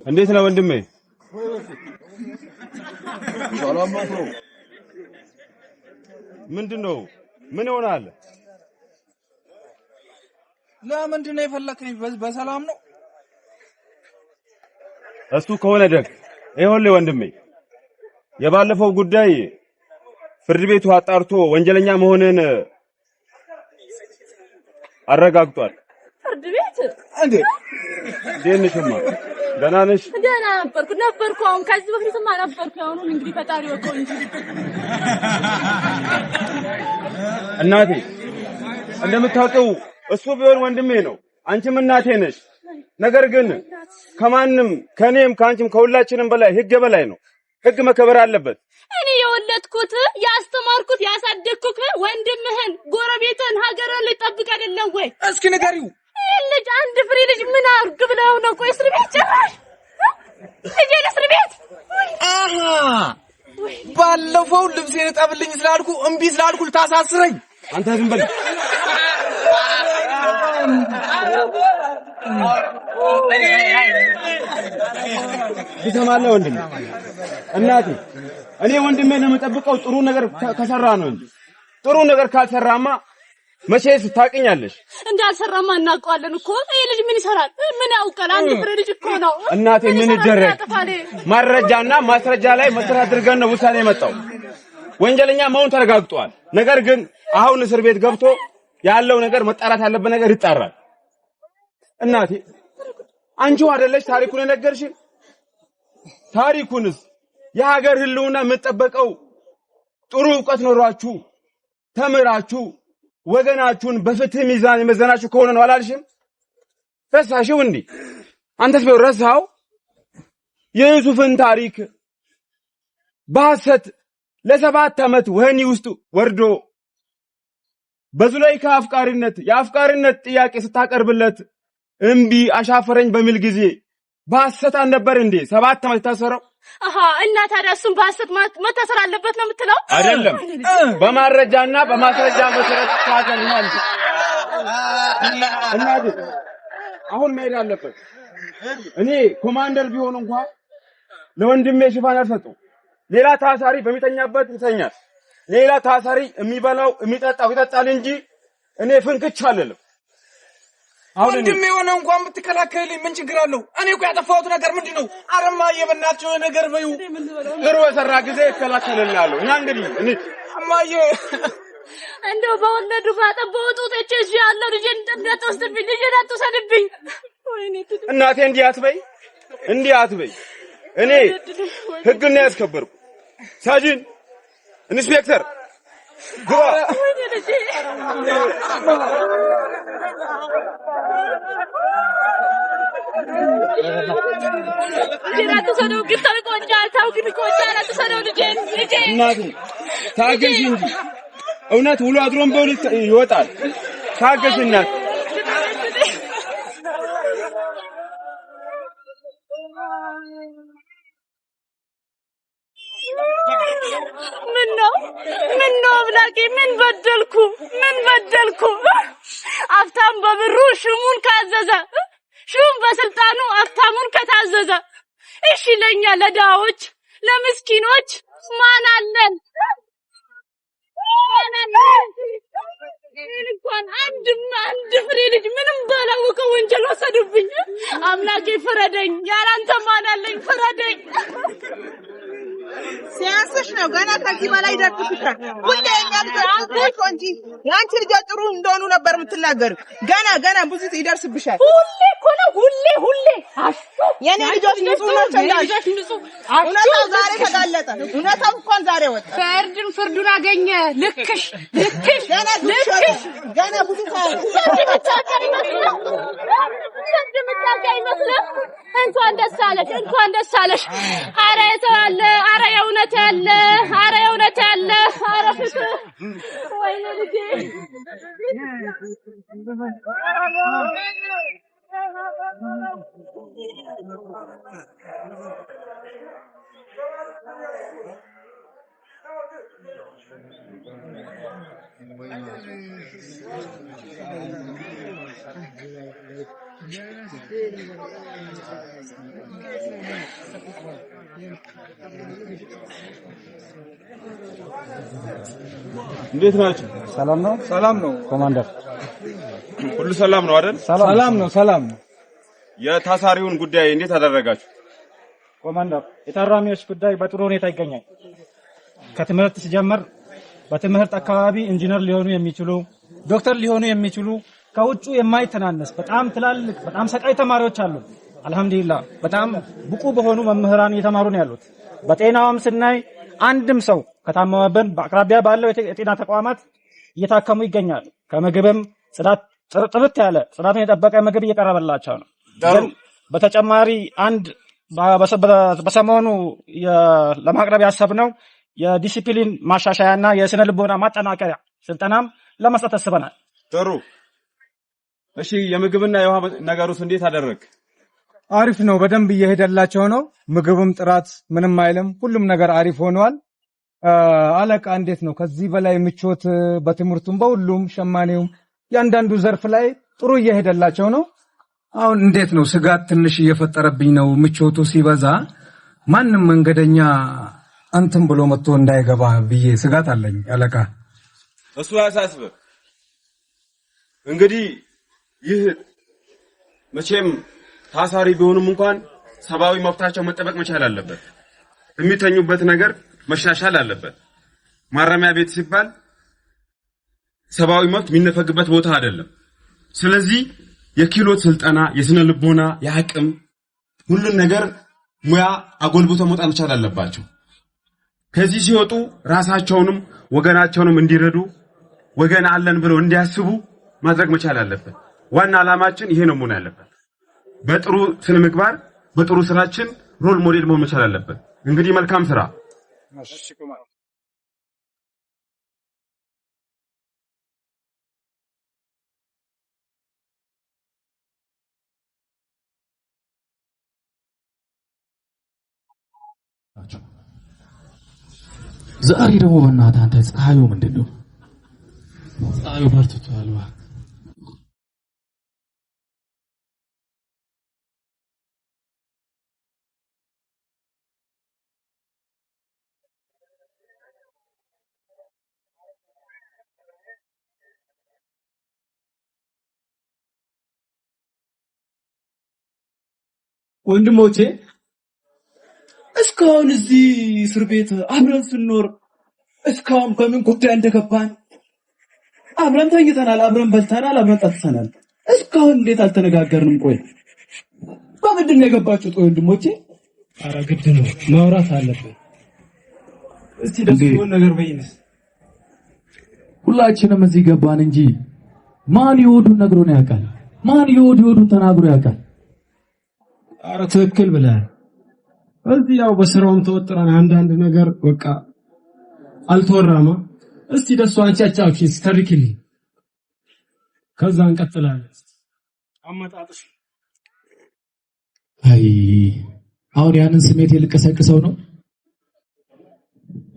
እንዴት ነው ወንድሜ? ሰላም ነው bro። ምንድን ነው? ምን ይሆናል? ለምንድን ነው የፈለከኝ? በሰላም ነው? እሱ ከሆነ ደግ። ይኸውልህ ወንድሜ፣ የባለፈው ጉዳይ ፍርድ ቤቱ አጣርቶ ወንጀለኛ መሆንን አረጋግጧል። ፍርድ ቤት እንዴ? እንዴት ነሽ እማ? ደህና ነሽ? ደህና ነበርኩ ነበርኩ። አሁን ከዚህ በፊትማ ነበርኩ። አሁኑን እንግዲህ ፈጣሪ ወቀው እንጂ። እናቴ፣ እንደምታውቂው እሱ ቢሆን ወንድሜ ነው፣ አንቺም እናቴ ነሽ። ነገር ግን ከማንም፣ ከኔም ከአንቺም ከሁላችንም በላይ ህግ የበላይ ነው። ህግ መከበር አለበት። እኔ የወለድኩት፣ ያስተማርኩት፣ ያሳደግኩት ወንድምህን፣ ጎረቤትን፣ ሀገርን ልጠብቅ አይደለም ወይ? እስኪ ንገሪው። ይህን ልጅ፣ አንድ ፍሬ ልጅ ምን አርግ ብለው ነው? ቆይ እስር ቤት፣ ጭራሽ ልጄን እስር ቤት። አሃ፣ ባለፈው ልብሴን እጠብልኝ ስላልኩ፣ እምቢ ስላልኩ ልታሳስረኝ። አንተ ዝም በል። ትሰማለህ ወንድሜ? እናቴ፣ እኔ ወንድሜ ለመጠብቀው ጥሩ ነገር ከሰራ ነው እንጂ ጥሩ ነገር ካልሰራማ መቼስ ታውቂኛለሽ። እንዳልሰራማ እናውቀዋለን እኮ። ይሄ ልጅ ምን ይሰራል? ምን ያውቃል? አንድ ፍሬ ልጅ እኮ ነው። እናቴ፣ ምን ይሰራል? ይደረግ? ያጠፋል? ማረጃና ማስረጃ ላይ መሰረት አድርገን ነው ውሳኔ የመጣው። ወንጀለኛ መሆን ተረጋግጧል። ነገር ግን አሁን እስር ቤት ገብቶ ያለው ነገር መጣራት ያለበት ነገር ይጣራል። እናቴ፣ አንቺው አይደለሽ ታሪኩን የነገርሽን? ታሪኩንስ የሀገር ህልውና የምጠበቀው ጥሩ እውቀት ኖሯችሁ ተምራችሁ ወገናችሁን በፍትህ ሚዛን የመዘናችሁ ከሆነ ነው አላልሽም? ረሳሽው እንዴ? አንተስ ቢሆን ረሳኸው? የዩሱፍን ታሪክ በሐሰት ለ7 ዓመት ወህኒ ውስጥ ወርዶ በዙላይካ አፍቃሪነት የአፍቃሪነት ጥያቄ ስታቀርብለት እምቢ አሻፈረኝ በሚል ጊዜ በሐሰት አልነበር እንዴ 7 ዓመት የታሰረው? አሃ፣ እና ታዲያ እሱም በሐሰት መታሰር አለበት ነው የምትለው? አይደለም፣ በማረጃና በማስረጃ መሰረት ታገኛል። እናቴ፣ አሁን መሄድ አለበት። እኔ ኮማንደር ቢሆን እንኳ ለወንድሜ ሽፋን አልሰጠው። ሌላ ታሳሪ በሚተኛበት ይተኛል። ሌላ ታሳሪ የሚበላው የሚጠጣው ይጠጣል እንጂ እኔ ፍንክች አልልም። አሁን እኔ ወንድም የሆነ እንኳን ብትከላከልልኝ ምን ችግር አለው? እኔ እኮ ያጠፋሁት ነገር ምንድን ነው? ኧረ እማዬ፣ በእናትሽ የሆነ ነገር በይው። ጥሩ የሰራ ጊዜ እከላከልልሃለሁ። እና እንግዲህ እንሂድ። እማዬ። እንደው በወለዱ ባጠባው ጡቶቼ እዚህ ያለው ልጄን እንዳትወስድብኝ፣ ልጄን አትውሰድብኝ። ወይኔ። እናቴ፣ እንዲህ አትበይ፣ እንዲህ አትበይ። እኔ ህግን ነው ያስከበርኩ። ሳጅን፣ ኢንስፔክተር ግባ። ወይኔ ልጄ። ልጄን አትውሰደው ግን፣ ተው ይቆጫል። ተው ግን ይቆጫል። አትውሰደው ልጄን፣ ልጄን። እናቴ፣ ታገሽ እንጂ እውነት ውሎ አድሮም ቢሆን ይወጣል። ታገሽ እናት። ምን ነው፣ ምን ነው አምላኬ፣ ምን በደልኩ? ምን በደልኩ? ሀብታም በብሩ ሹሙን ካዘዘ፣ ሹም በስልጣኑ ሀብታሙን ከታዘዘ፣ እሺ ለኛ ለድሃዎች ለምስኪኖች ማን አለን? ማን አለን? እኔን እንኳን አንድ ፍሬ ልጅ ምንም ባላወቀው ወንጀል ወሰዱብኝ። አምላኬ ፍረደኝ፣ ያላንተ ማን አለኝ? ፍረደኝ። ሲያንስሽ ነው። ገና ከዚህ በላይ ይደርስብሻል። ሁሌ የእኛ ልጆች ናቸው እንጂ የአንቺ ልጆች ጥሩ እንደሆኑ ነበር የምትናገሪው። ገና ገና ብዙ ይደርስብሻል። ሁሌ እኮ ነው፣ ሁሌ ሁሌ አሹ። የኔ ልጆች ንጹህ ናቸው የኔ እያልሽ ልጆች ንጹህ አሹ። እውነታው ዛሬ ተጋለጠ። እውነታው እንኳን ዛሬ ወጣ። ፍርዱን አገኘ። ልክሽ ልክሽ ገና ብዙ ልክሽ። ገና ብዙ ታያለሽ። ፍርድ የምታውቂ አይመስልም። ፍርድ የምታውቂ አይመስልም። እንኳን ደስ አለሽ፣ እንኳን ደስ አለሽ። አረ የሰው አለ፣ አረ የእውነት ያለ፣ አረ የእውነት ያለ፣ አረ ፍትህ። ወይኔ ልጄ። እንዴት ናችሁ? ሰላም ነው። ሰላም ነው ኮማንደር፣ ሁሉ ሰላም ነው አይደል? ሰላም ነው። ሰላም ነው። የታሳሪውን ጉዳይ እንዴት አደረጋችሁ? ኮማንደር፣ የታራሚዎች ጉዳይ በጥሩ ሁኔታ ይገኛል። ከትምህርት ሲጀምር በትምህርት አካባቢ ኢንጂነር ሊሆኑ የሚችሉ፣ ዶክተር ሊሆኑ የሚችሉ፣ ከውጩ የማይተናነስ በጣም ትላልቅ በጣም ሰቃይ ተማሪዎች አሉ። አልሐምዱሊላህ በጣም ብቁ በሆኑ መምህራን እየተማሩ ነው ያሉት። በጤናውም ስናይ አንድም ሰው ከታመመብን በአቅራቢያ ባለው የጤና ተቋማት እየታከሙ ይገኛሉ። ከምግብም ጽዳት ጥርት ያለ ጽዳቱን የጠበቀ ምግብ እየቀረበላቸው ነው። ጥሩ። በተጨማሪ አንድ በሰሞኑ ለማቅረብ ያሰብነው የዲሲፕሊን ማሻሻያና የስነ ልቦና ማጠናከሪያ ስልጠናም ለመስጠት አስበናል። ጥሩ። እሺ፣ የምግብና የውሃ ነገሩስ እንዴት አደረግ? አሪፍ ነው። በደንብ እየሄደላቸው ነው። ምግብም ጥራት ምንም አይልም። ሁሉም ነገር አሪፍ ሆኗል። አለቃ እንዴት ነው? ከዚህ በላይ ምቾት በትምህርቱም በሁሉም ሸማኔውም ያንዳንዱ ዘርፍ ላይ ጥሩ እየሄደላቸው ነው። አሁን እንዴት ነው? ስጋት ትንሽ እየፈጠረብኝ ነው። ምቾቱ ሲበዛ ማንም መንገደኛ እንትን ብሎ መጥቶ እንዳይገባ ብዬ ስጋት አለኝ አለቃ። እሱ አያሳስብህ። እንግዲህ ይህ መቼም ታሳሪ ቢሆኑም እንኳን ሰብአዊ መብታቸው መጠበቅ መቻል አለበት። የሚተኙበት ነገር መሻሻል አለበት። ማረሚያ ቤት ሲባል ሰብአዊ መብት የሚነፈግበት ቦታ አይደለም። ስለዚህ የክህሎት ስልጠና፣ የስነ ልቦና፣ የአቅም ሁሉን ነገር ሙያ አጎልብቶ መውጣት መቻል አለባቸው። ከዚህ ሲወጡ ራሳቸውንም ወገናቸውንም እንዲረዱ፣ ወገን አለን ብለው እንዲያስቡ ማድረግ መቻል አለበት። ዋና ዓላማችን ይሄ ነው መሆን ያለበት። በጥሩ ስነ ምግባር በጥሩ ስራችን role model መሆን መቻል አለበት። እንግዲህ መልካም ስራ። ዛሬ ደግሞ በእናትህ አንተ ፀሐዩ ምንድን ነው? ፀሐዩ በርትቷል። እባክህ። ወንድሞቼ፣ እስካሁን እዚህ እስር ቤት አብረን ስንኖር እስካሁን በምን ጉዳይ እንደገባን አብረን ተኝተናል፣ አብረን በልተናል፣ አብረን ጠጥተናል። እስካሁን እንዴት አልተነጋገርንም? ቆይ በምንድን ነው የገባችሁት? ቆይ ወንድሞቼ፣ ኧረ ግድ ነው ማውራት አለብን። እስቲ ደስ ይሆን ነገር በይንስ። ሁላችንም እዚህ ገባን እንጂ ማን የሆዱን ነግሮን ያውቃል? ማን የሆድ የሆዱን ተናግሮ ያውቃል? ኧረ ትክክል ብለሃል። እዚህ ያው በስራውም ተወጥረን አንዳንድ ነገር በቃ አልተወራማ። እስቲ ደሱ አንቺ አጫውቺኝ፣ ተርኪልኝ፣ ከዛ እንቀጥላለን። አመጣጥሽ። አይ አሁን ያንን ስሜት የልቀሰቅሰው ነው።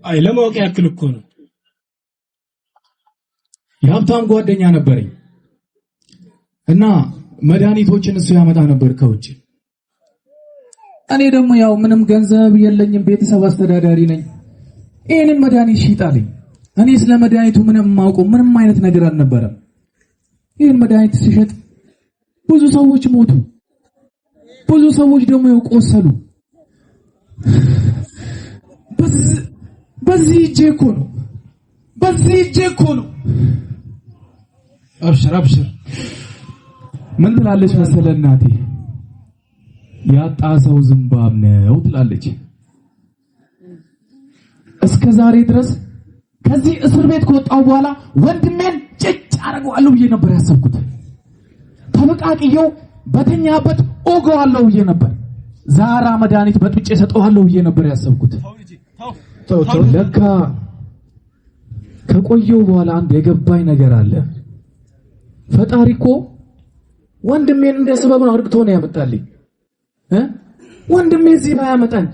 አይ ለማወቅ ያክል እኮ ነው። የሀብታም ጓደኛ ነበረኝ እና መድኃኒቶችን እሱ ያመጣ ነበር ከውጭ። እኔ ደግሞ ያው ምንም ገንዘብ የለኝም፣ ቤተሰብ አስተዳዳሪ ነኝ። ይህንን መድኃኒት ሽጣልኝ። እኔ ስለ መድኃኒቱ ምንም የማውቀው ምንም አይነት ነገር አልነበረም። ይህን መድኃኒት ሲሸጥ ብዙ ሰዎች ሞቱ፣ ብዙ ሰዎች ደግሞ ያው ቆሰሉ። በዚህ እጄ እኮ ነው፣ በዚህ እጄ እኮ ነው። አብሽር አብሽር። ምን ትላለች መሰለ እናቴ? ያጣ ሰው ዝምባብ ነው ትላለች። እስከ ዛሬ ድረስ ከዚህ እስር ቤት ከወጣሁ በኋላ ወንድሜን ጭጭ አደርገዋለሁ ብዬ ነበር ያሰብኩት። ተበቃቅየው በተኛበት ኦገዋለሁ ብዬ ነበር። ዛራ መድኃኒት በጥብጬ ሰጠዋለሁ ብዬ ነበር ያሰብኩት። ለካ ከቆየው በኋላ አንድ የገባኝ ነገር አለ። ፈጣሪ እኮ ወንድሜን እንደ ሰበብ ነው አርግቶ ነው ያመጣልኝ። ወንድሜ እዚህ ባያመጣኝ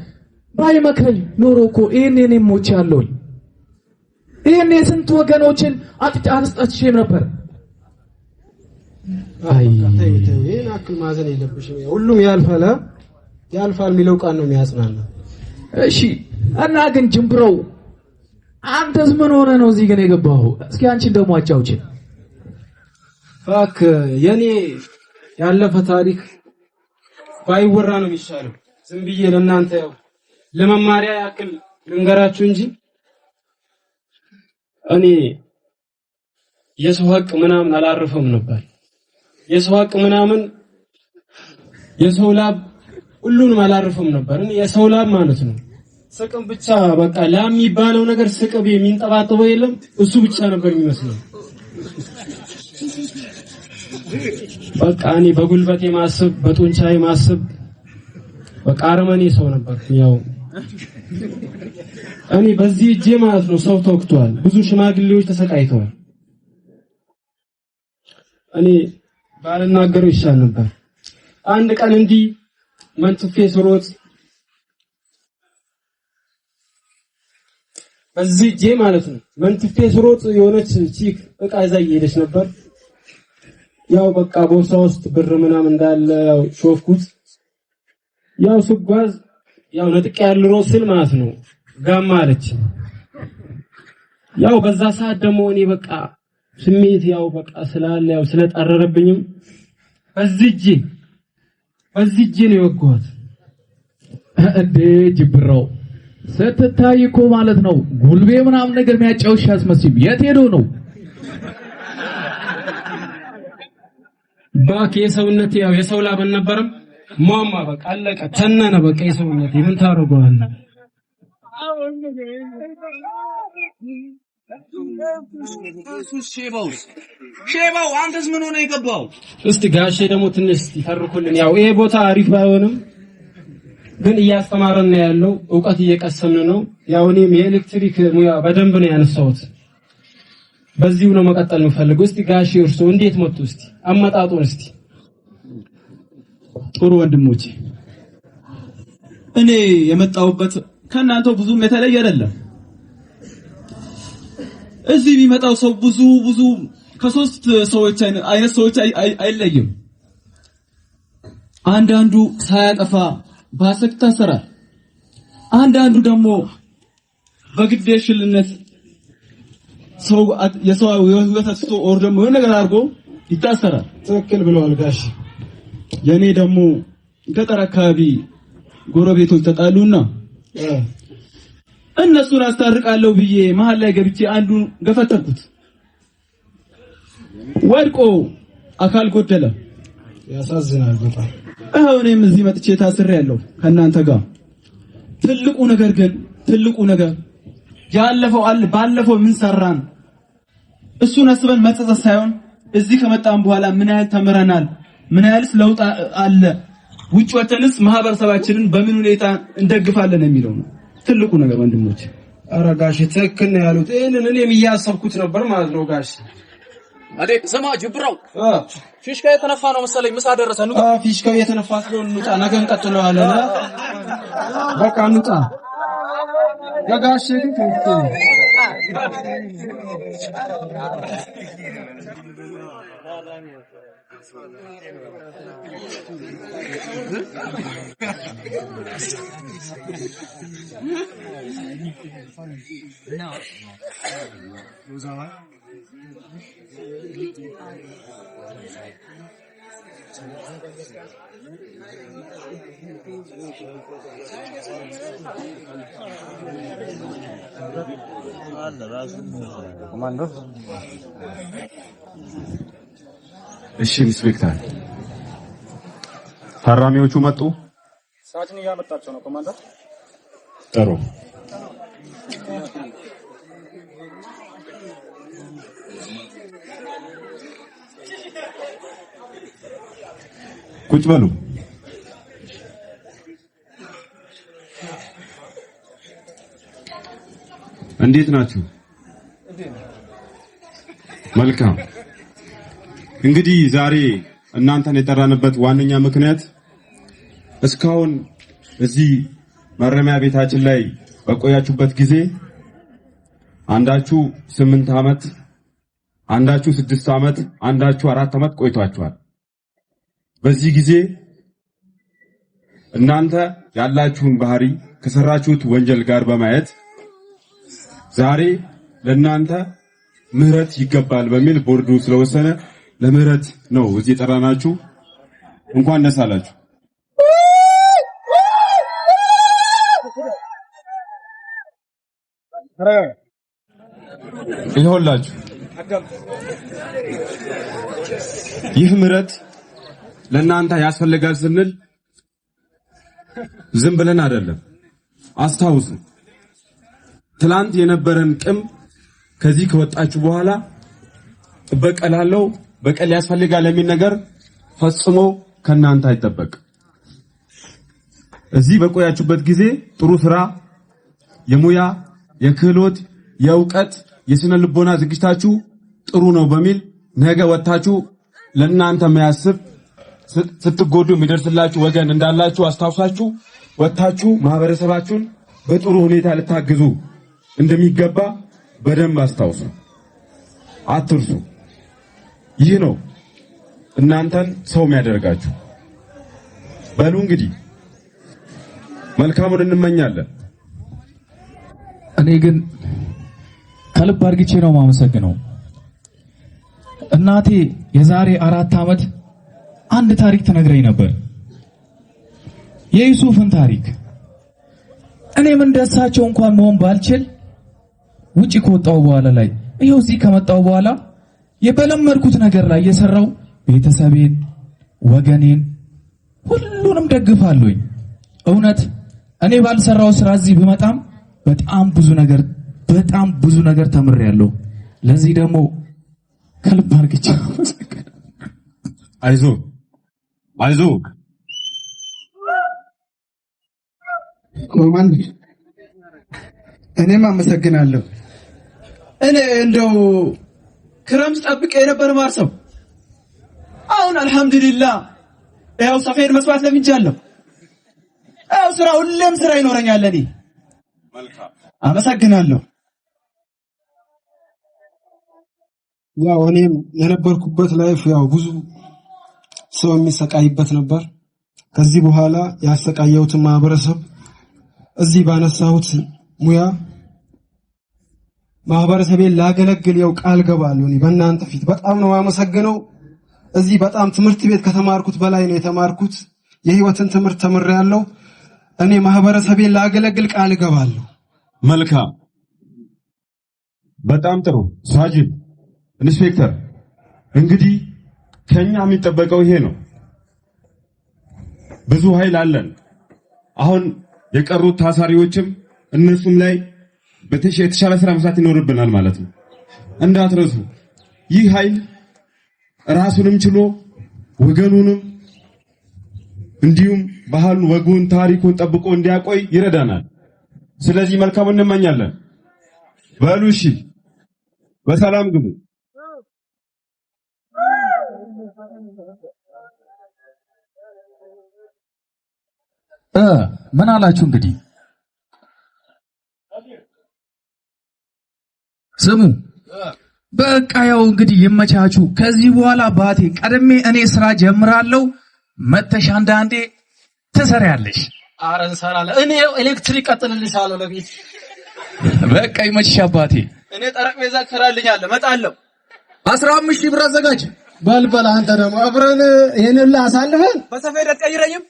ባይመክረኝ ኖሮ እኮ ይሄን እኔም ሞቼ አለሁኝ። ይህን የስንት ወገኖችን አጥቼም ነበር። አይ ይህን አክል ማዘን የለብሽም። ሁሉም ያልፋል ያልፋል የሚለው ቃል ነው የሚያጽናና። እሺ እና ግን ጅምብረው አንተስ ምን ሆነ ነው እዚህ ግን የገባኸው? እስኪ አንቺን ደግሞ አጫውችን። እባክህ የኔ ያለፈ ታሪክ ባይወራ ነው የሚሻለው። ዝም ብዬ ለእናንተ ያው ለመማሪያ ያክል ልንገራችሁ እንጂ እኔ የሰው ሀቅ ምናምን አላርፈም ነበር። የሰው ሀቅ ምናምን የሰው ላብ ሁሉንም አላርፈም ነበር። እኔ የሰው ላብ ማለት ነው ስቅም ብቻ በቃ ላብ የሚባለው ነገር ስቅብ የሚንጠባጠበው የለም እሱ ብቻ ነበር የሚመስለው። በቃ እኔ በጉልበቴ ማስብ በጡንቻዬ ማስብ በቃ አረመኔ ሰው ነበር። ያው እኔ በዚህ እጄ ማለት ነው ሰው ተወግቷል፣ ብዙ ሽማግሌዎች ተሰቃይተዋል። እኔ ባልናገረው ይሻል ነበር። አንድ ቀን እንዲህ መንትፌ ስሮጥ በዚህ እጄ ማለት ነው መንትፌ ስሮጥ የሆነች chick እቃ ይዛ እየሄደች ነበር። ያው በቃ ቦርሳ ውስጥ ብር ምናምን እንዳለ ያው ሾፍኩት። ያው ስጓዝ ያው ነጥቄ ያልሮጥ ስል ማለት ነው ጋማ አለች። ያው በዛ ሰዓት ደግሞ እኔ በቃ ስሜት ያው በቃ ስላለ ያው ስለጠረረብኝም በዚህ እጄ ነው የወጋኋት። እንዴ ጅብራው ስትታይ እኮ ማለት ነው ጉልቤ ምናምን ነገር የሚያጫውሽ አስመስይም። የት ሄዶ ነው? ባክ የሰውነት ያው የሰው ላብ አልነበረም። ሟሟ በቃ አለቀ፣ ተነነ በቃ የሰውነት ምን ታደርገዋለህ? ሼባው አንተስ ምን ሆነ የገባው? እስቲ ጋሼ ደግሞ ትንሽ ይተርኩልን። ያው ይሄ ቦታ አሪፍ ባይሆንም ግን እያስተማረን ነው ያለው፣ እውቀት እየቀሰምን ነው። ያው እኔም የኤሌክትሪክ ሙያ በደንብ ነው ያነሳሁት። በዚሁ ነው መቀጠል የምፈልገው። እስቲ ጋሼ እርሶ እንዴት መጡ? እስቲ አመጣጡን እስቲ። ጥሩ ወንድሞቼ፣ እኔ የመጣሁበት ከእናንተው ብዙም የተለየ አይደለም። እዚህ የሚመጣው ሰው ብዙ ብዙ ከሶስት ሰዎች አይነት ሰዎች አይለይም። አንዳንዱ ሳያጠፋ በሐሰት ይታሰራል። አንዳንዱ ደግሞ በግዴለሽነት ሰው የሰው ህይወት አጥፍቶ or ደግሞ የሆነ ነገር አድርጎ ይታሰራል። ትክክል ብለዋል ጋሼ። የኔ ደግሞ ገጠር አካባቢ ጎረቤቶች ተጣሉና እነሱን አስታርቃለሁ ብዬ መሀል ላይ ገብቼ አንዱን ገፈተርኩት። ወድቆ አካል ጎደለ። ያሳዝናል በጣም። ይኸው እኔም እዚህ መጥቼ ታስሬያለሁ ከእናንተ ጋር። ትልቁ ነገር ግን ትልቁ ነገር ያለፈው አለ ባለፈው ምን ሰራን እሱን አስበን መጸጸት ሳይሆን እዚህ ከመጣን በኋላ ምን ያህል ተምረናል፣ ምን ያህልስ ለውጥ አለ፣ ውጭ ወተንስ ማህበረሰባችንን በምን ሁኔታ እንደግፋለን የሚለው ነው ትልቁ ነገር ወንድሞች። ኧረ ጋሼ ትክክል ነው ያሉት። ይሄንን እኔም እያሰብኩት ነበር ማለት ነው ጋሼ። አዴ ስማ ጅብራው፣ ፊሽካ የተነፋ ነው መሰለኝ። ምሳ ደረሰ። እንውጣ። ፊሽካው የተነፋ ስለሆነ እንውጣ። ነገ እንቀጥለዋለን። በቃ እንውጣ። ለጋሼ ግን ትክክል ነው። እሺ ኢንስፔክተር፣ ታራሚዎቹ መጡ? ሰዓትን እያመጣቸው ነው ኮማንደር። ጥሩ። ቁጭ በሉ። እንዴት ናችሁ? መልካም። እንግዲህ ዛሬ እናንተን የጠራንበት ዋነኛ ምክንያት እስካሁን እዚህ ማረሚያ ቤታችን ላይ በቆያችሁበት ጊዜ አንዳችሁ 8 ዓመት፣ አንዳችሁ 6 ዓመት፣ አንዳችሁ 4 ዓመት ቆይቷችኋል። በዚህ ጊዜ እናንተ ያላችሁን ባህሪ ከሰራችሁት ወንጀል ጋር በማየት ዛሬ ለእናንተ ምህረት ይገባል በሚል ቦርዱ ስለወሰነ ለምህረት ነው እዚህ የጠራናችሁ። እንኳን ደስ አላችሁ። ይኸውላችሁ ይህ ምህረት ለእናንተ ያስፈልጋል ስንል ዝም ብለን አይደለም። አስታውሱ፣ ትላንት የነበረን ቂም ከዚህ ከወጣችሁ በኋላ እበቀላለሁ፣ በቀል ያስፈልጋል የሚል ነገር ፈጽሞ ከእናንተ አይጠበቅ። እዚህ በቆያችሁበት ጊዜ ጥሩ ስራ፣ የሙያ፣ የክህሎት፣ የእውቀት፣ የስነ ልቦና ዝግጅታችሁ ጥሩ ነው በሚል ነገ ወጥታችሁ ለእናንተ የሚያስብ፣ ስትጎዱ የሚደርስላችሁ ወገን እንዳላችሁ አስታውሳችሁ ወጥታችሁ ማህበረሰባችሁን በጥሩ ሁኔታ ልታግዙ እንደሚገባ በደንብ አስታውሱ፣ አትርሱ። ይህ ነው እናንተን ሰው የሚያደርጋችሁ። በሉ እንግዲህ መልካሙን እንመኛለን። እኔ ግን ከልብ አርግቼ ነው የማመሰግነው። እናቴ የዛሬ 4 ዓመት አንድ ታሪክ ትነግረኝ ነበር፣ የዩሱፍን ታሪክ። እኔም እንደሳቸው እንኳን መሆን ባልችል ውጪ ከወጣው በኋላ ላይ ይኸው እዚህ ከመጣው በኋላ የበለመድኩት ነገር ላይ እየሰራው ቤተሰቤን፣ ወገኔን ሁሉንም ደግፋለሁኝ። እውነት እኔ ባልሰራው ስራ እዚህ ብመጣም በጣም ብዙ ነገር፣ በጣም ብዙ ነገር ተምሬያለሁ። ለዚህ ደግሞ ከልብ አድርጌ አመሰግናለሁ። አይዞ አይዞ። ኮማንደር፣ እኔም አመሰግናለሁ። እኔ እንደው ክረምት ጠብቄ የነበር ማርሰው፣ አሁን አልሐምዱሊላህ ያው ሰፌድ መስዋዕት ለምጃለሁ። ያው ስራ ሁሌም ስራ ይኖረኛል። እኔ አመሰግናለሁ። ያው እኔም የነበርኩበት life ያው ብዙ ሰው የሚሰቃይበት ነበር። ከዚህ በኋላ ያሰቃየሁትን ማህበረሰብ እዚህ ባነሳሁት ሙያ ማህበረሰቤን ላገለግል ያው ቃል ገባለሁ። እኔ በእናንተ ፊት በጣም ነው የማመሰግነው። እዚህ በጣም ትምህርት ቤት ከተማርኩት በላይ ነው የተማርኩት። የህይወትን ትምህርት ተምሬያለሁ። እኔ ማህበረሰቤን ላገለግል ቃል እገባለሁ። መልካም፣ በጣም ጥሩ ሳጅን፣ ኢንስፔክተር። እንግዲህ ከኛ የሚጠበቀው ይሄ ነው። ብዙ ኃይል አለን። አሁን የቀሩት ታሳሪዎችም እነሱም ላይ የተሻለ ስራ መስራት ይኖርብናል ማለት ነው። እንዳትረሱ፣ ይህ ኃይል ራሱንም ችሎ ወገኑንም እንዲሁም ባህሉን፣ ወጉን፣ ታሪኩን ጠብቆ እንዲያቆይ ይረዳናል። ስለዚህ መልካም እንመኛለን። በሉ እሺ፣ በሰላም ግቡ። ምን አላችሁ እንግዲህ? ስሙ፣ በቃ ያው እንግዲህ ይመቻችሁ። ከዚህ በኋላ ባቴ ቀድሜ እኔ ስራ ጀምራለሁ። መተሽ አንዳንዴ ትሰሪያለሽ። ኧረ እንሰራለን። እኔ ኤሌክትሪክ ቀጥልልሻለሁ ለቤት። በቃ ይመችሽ አባቴ። እኔ ጠረጴዛ ትሰራልኛለህ፣ እመጣለሁ። 15,000 ብር አዘጋጅ። በል በል፣ አንተ ደግሞ አብረን ይሄን ሁሉ አሳልፈን በሰፌድ አትቀይረኝም?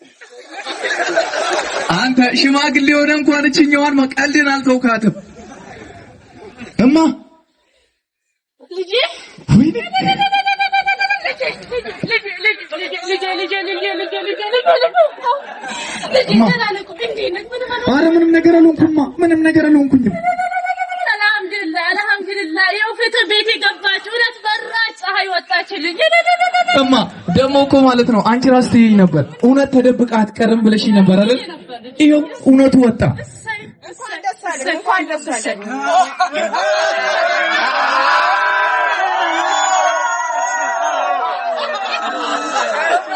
አንተ ሽማግሌ የሆነ እንኳን እችኛዋን መቀልድን አልተውካትም። እማ። ልጄ፣ ወይኔ። ልጄ፣ ልጄ፣ ልጄ፣ ልጄ፣ ልጄ፣ ልጄ፣ ልጄ፣ ልጄ፣ ደህና ነህ እኮ? እንዴት ነህ? ምንም አልሆንኩም። ኧረ ምንም ነገር አልሆንኩማ፣ ምንም ነገር አልሆንኩኝም። አልሐምዱሊላህ፣ አልሐምዱሊላህ። ይኸው ፍትህ ቤቴ ገባች። እውነት በራች፣ ፀሐይ ወጣችልኝ። እማ ደግሞ እኮ ማለት ነው አንቺ ራስ ትይኝ ነበር፣ እውነት ተደብቃ አትቀርም ብለሽኝ ነበር አይደል? ይኸው እውነቱ ወጣ። እንኳን ደስ አለህ፣ እንኳን ደስ አለህ።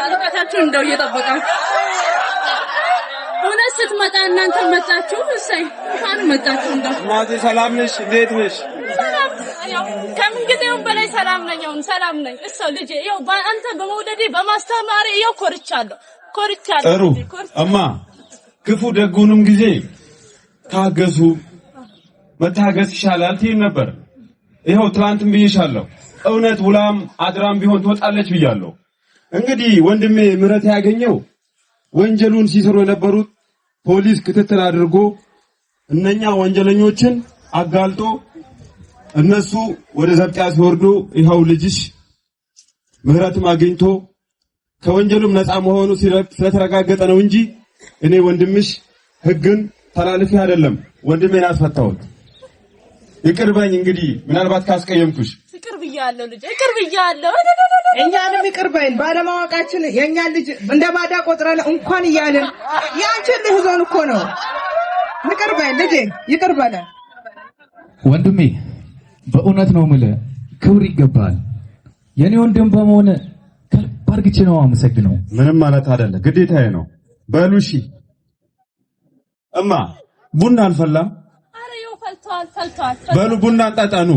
አለቃታችሁን እንደው እየጠበቃችሁ እውነት። ስትመጣ እናንተ መጣችሁ። እሰይ እንኳን መጣችሁ። እንደው እናቴ ሰላም ነሽ? እንዴት ነሽ? ሰላም ያው ከምን ጊዜውም በላይ ሰላም ነኝ። አሁን ሰላም ነኝ። እሰው ልጄ ያው አንተ በመውደዴ በማስተማሬ ያው ኮርቻለሁ፣ ኮርቻለሁ። ጥሩ እማ፣ ክፉ ደጉንም ጊዜ ታገሱ፣ መታገስ ይሻላል ትይን ነበር። ይኸው ትላንትም ብዬሻለሁ። እውነት ውላም አድራም ቢሆን ትወጣለች ብያለሁ። እንግዲህ ወንድሜ ምህረት ያገኘው ወንጀሉን ሲሰሩ የነበሩት ፖሊስ ክትትል አድርጎ እነኛ ወንጀለኞችን አጋልጦ እነሱ ወደ ዘብጥያ ሲወርዱ ይኸው ልጅሽ ምህረትም አግኝቶ ከወንጀሉም ነፃ መሆኑ ስለተረጋገጠ ነው እንጂ እኔ ወንድምሽ ሕግን ተላልፌ አይደለም ወንድሜን አስፈታሁት። ይቅር በኝ እንግዲህ ምናልባት ካስቀየምኩሽ። ይቅር ብያለሁ ልጄ፣ ይቅር ብያለሁ። እኛንም ይቅር በይን። ባለማወቃችን የእኛን ልጅ እንደ ባዳ ቆጥረን እንኳን እያልን የአንቺን ልጅ ዞን እኮ ነው። ይቅር በይን ልጄ፣ ይቅር በለን ወንድሜ። በእውነት ነው የምልህ፣ ክብር ይገባል። የኔ ወንድም በመሆን ከልብ አድርግቼ ነው አመሰግነው። ምንም ማለት አይደለ፣ ግዴታዬ ነው። በሉ እሺ። እማ ቡና አልፈላም? ኧረ ይኸው ፈልቷል፣ ፈልቷል። በሉ ቡና እንጠጣ ኑ።